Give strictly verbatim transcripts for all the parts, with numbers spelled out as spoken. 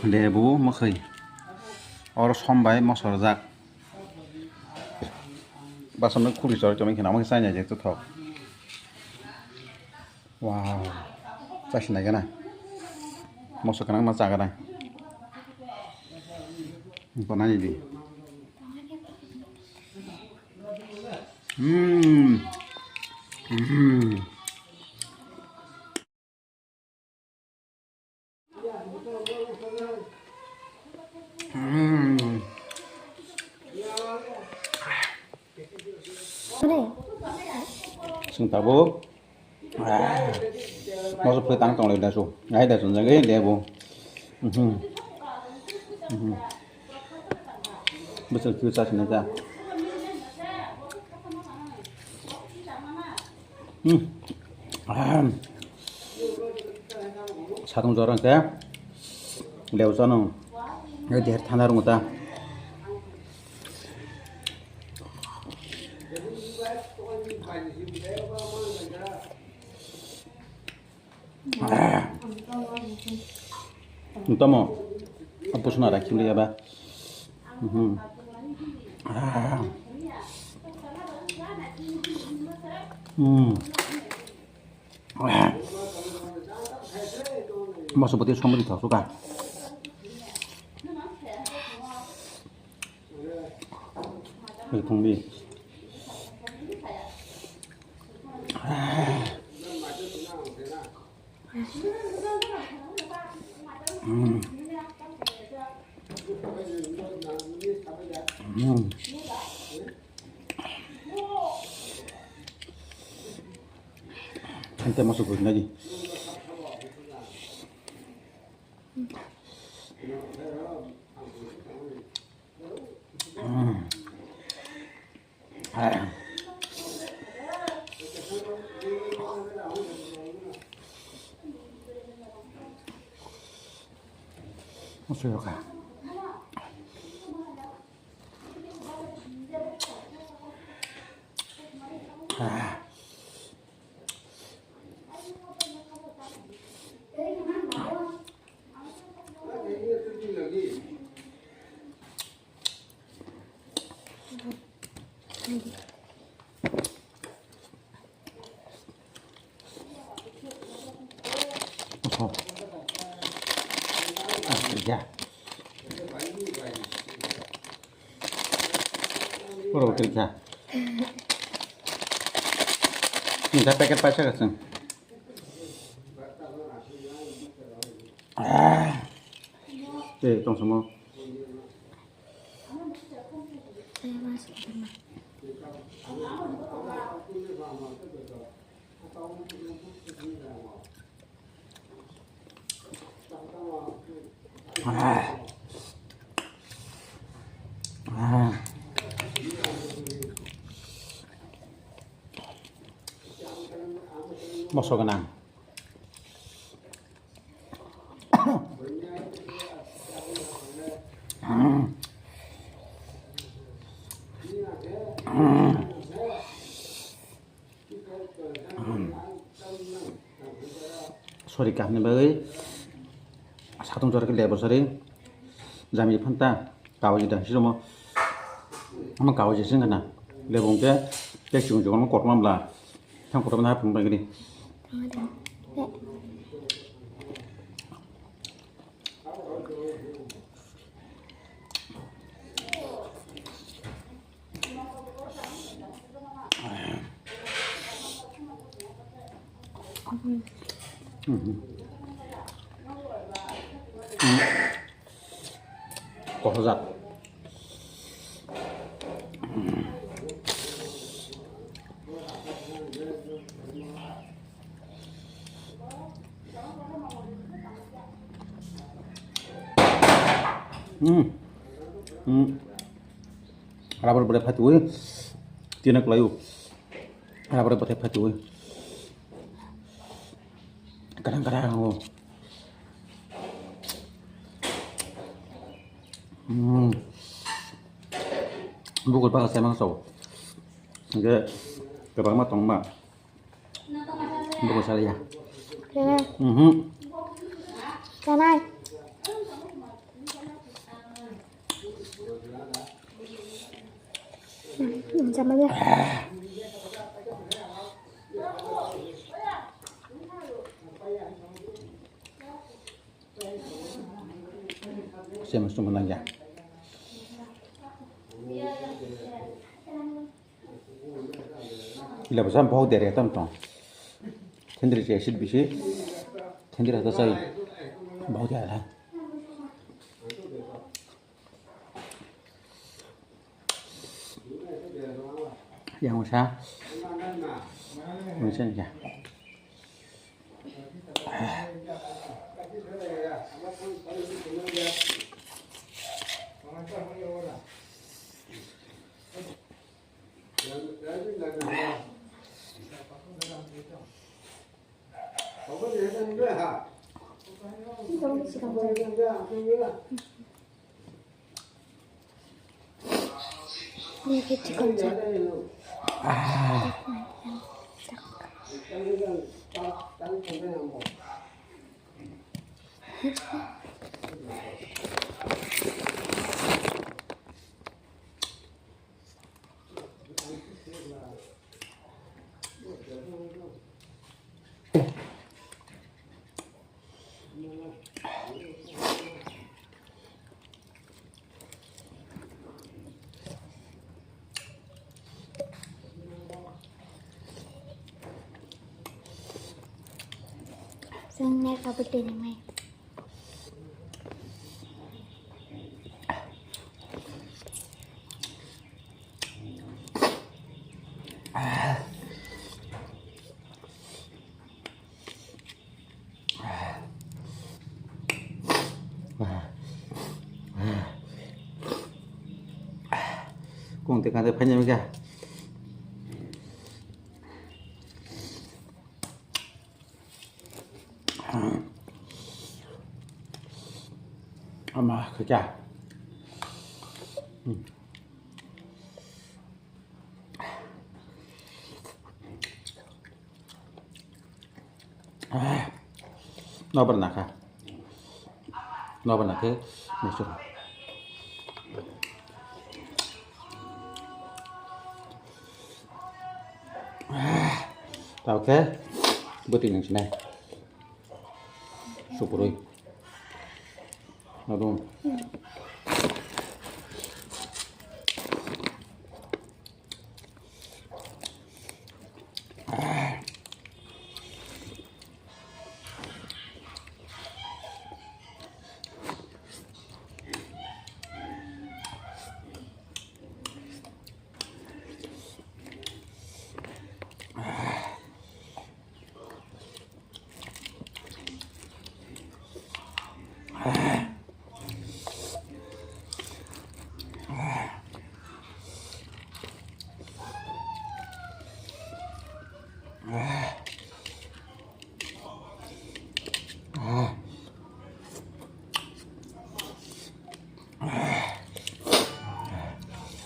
Lebu mwkhwi. Oro som bai moso rwjak. Basonno khuri chori tongwi kheno omo khe chaina je tongthok. Wow. Chasi nai gana. Moso kwbangma cha gana. Bo nani di. Mm. Mm. Mm. Sing tabuk. Ah. Moso phe tang tong le dasu. Ai dasu jang e lebu. Mhm. Mhm. Bwswk khe chasi na ta. Hmm. Ah. Satung jorang khe. Lebu chano. Ai der thana rung ta. Tamo. Apo suna rakhi liya ba. Mhm. Ah. Hmm. Moso bwtwi somri thok suka. Thungbi. Hmm. Hmm. Ante moso gojna di. Oho. Ah, ya. Oro kiri kha. Minta packet paisa kasing. Ah. Eh, tong samo. Ah. Ah. Moso gwnang. Sori kaham ni bagwi satung jora khe lebu sari jami phanta kawaji da siro mo ama kawaji sing kana lebu hwnkhe tei chikon chikon kotorma bwla thang kotorma hai phung bai gini. Kothojak. Hmm. Hmm. Rubber bwrwi phatwi. Tina kwlaio. Rubber bwthai phatwi. Kadang kadang o. Hmm. Bukur baka sai mangso. Hingke kwbangma tongma. Bukur saliya. Kene. Mhm. Kanai. Sema suma nangya. Ila bwsa bohok dere tam tong. Kendri je acid bisi. Kendri hata sai. Bohok dere. Yang usa. Usa ya. Seng nek apa tini mai? Kung te kante phanya mega. Ama khacha. Nobar nakha. Nobar nakhe. Mesur. Tao khe bwtwi nang sinai. Supurui. Nodung.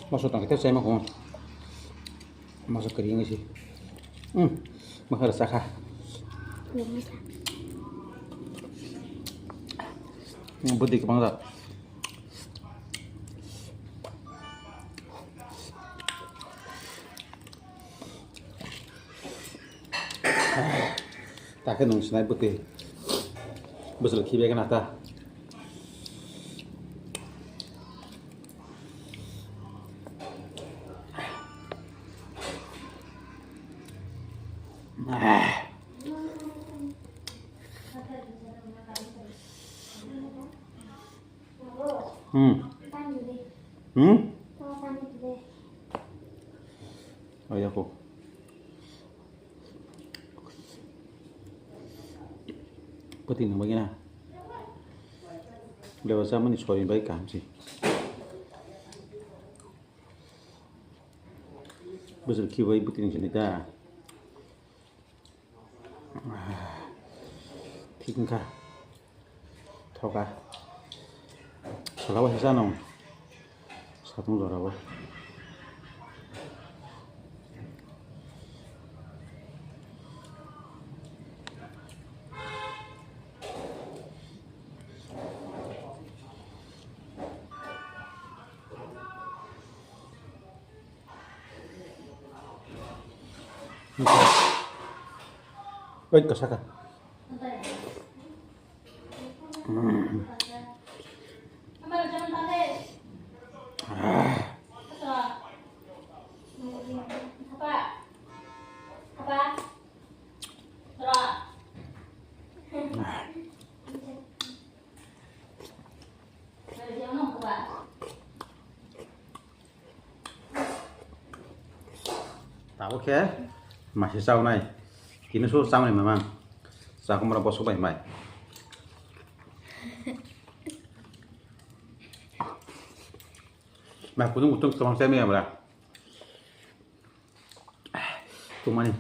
Masuk tang kita saya mah. Masuk kering sih. Hmm, mahar sakha. Budi kebang tak? Takhe nung sinai bwtwi. Bwswk khibi khe nata. Hmm. Hmm? Oh, ya, kok. Pati nang bagi na. Lewa sama ni sori bai kam si. Bwswk khibai bwtwi ni sini ta. Thik wngkha. Thoka. Salao hai chano. Satung jorao. Wait, kasaka. Mm. Ah. Tabuk khe masi chaunai. Tini su chaunai mamang. Chakhumra bosok bai mai. Mai kutung kutung tong chai mai amra. Tumani.